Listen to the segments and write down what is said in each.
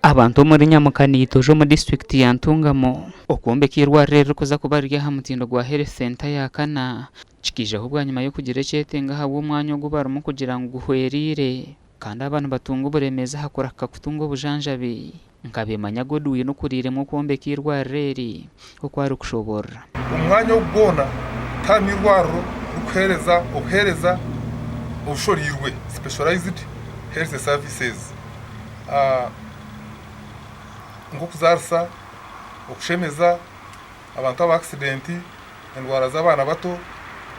Abantu omuri Nyamukanitojo omu disiturikiti ya Ntungamo okwombeka eirwariro eririkuza kuba riri aha mutindo gwa Health Centre ya kana kikiijaho bwanyima y'okugira ekyetengo ahabw'omwanya ogu barimu kugira ngu guhwereire kandi aba nibatunga oburemeezi aha kurahika kutunga obujanjabi. Nkabemanya Godwin okuriiremu okwombeka eirwariro eri oku arikushoboorora. Omu mwanya ogu gwona tiharimu irwariro ririkuheereza obuheereza obushoreirwe, specialized health services, nk'okuzaarisa, okushemeza abantu aba akisidenti, endwara z'abaana bato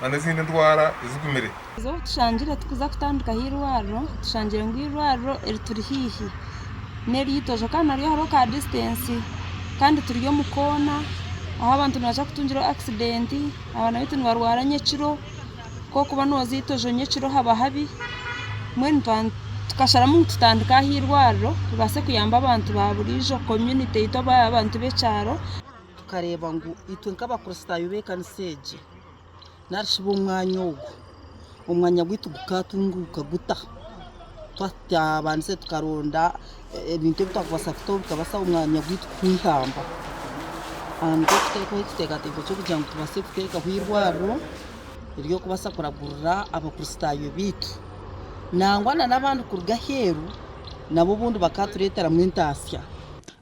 n'ezindi ndwara ezigumire. Obu tushangire turikuza kutandikaho eirwariro, tushangire ngu eirwariro erituri haihi n'ery'eitojo kandi naryo hariho ka disitansi kandi turi omu koona ahu abantu nibaija kutungiraho akisidenti, abaana baitu nibarwara nyekiro, ku orikuba nooza eitojo nyekiro haba habi, mbwenu tukasharamu ngu tutandike aha eirwariro ribaase kuyamba abantu ba buriijo komyunite yaitu abantu b'ekyaro. Tukareeba ngu itwe nk'Abakristaayo b'ekanisa egi nari shi b'omwanya ogu, omwanya gwaitu gukaatunguuka guta? Twabandize tukaronda ebintu ebi twakubaasa kutaho bikabaasa omwanya gwaitu kwihamba. Nikwo kuteekaho ekiteekateeko ky'okugira ngu tubaase kuteekaho eirwariro ery'okubaasa kuragurira Abakristaayo baitu. Nangwa n'abandi kuruga aheeru nabo obundi bakaatureeteramu entaasya.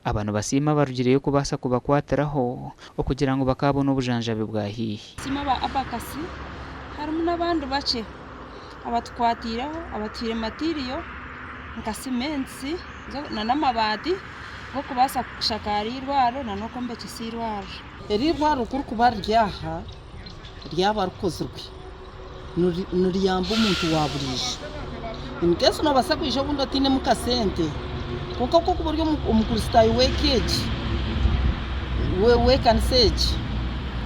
Aba nibasiima abarugireyo kubaasa kubakwatiraho okugira ngu bakaabona obujanjabi bwa haihi. Nitusiima aba Abacus harimu n'abandi bakye abatukwatiireho abatuhaire matiriyo nka simenti n'amabaati g'okubaasa kushakaara eirwariro n'okwombekyesa eirwariro. Eri eirwariro ku rikuba riri aha ryaba rikozirwe niriyamba omuntu wa buriijo. In case noobaasa kwija obundi otainemu kasente kwonka ku orikuba ori omukristaayo w'eka egi, w'ekanisa egi,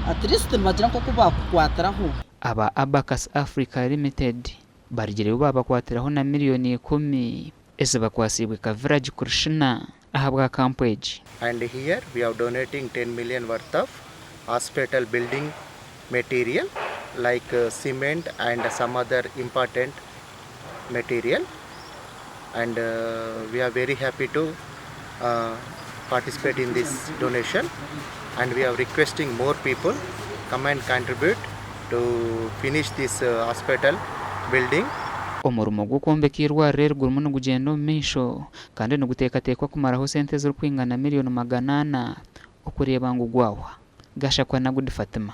at least nibagira nk'oku baakukwatiraho. Aba Abacus Africa Limited barugireyo baabakwatiraho na miriyoni ikumi ezibakwatsiibwe Kaviraj Krishna ahabwa kampu egi. And here we are donating 10 million worth of hospital building material like cement and some other important material and we are very happy to participate in this donation and we are requesting more people come and contribute to finish this hospital building. Omurimo gw'okwombeka eirwariro eri gurimu nigugyenda omu maisho kandi niguteekateekwa kumaraho sente ezirikwingana miriyoni 400 okureeba ngu gwahwa. Gashakwa Nagudi Fatima.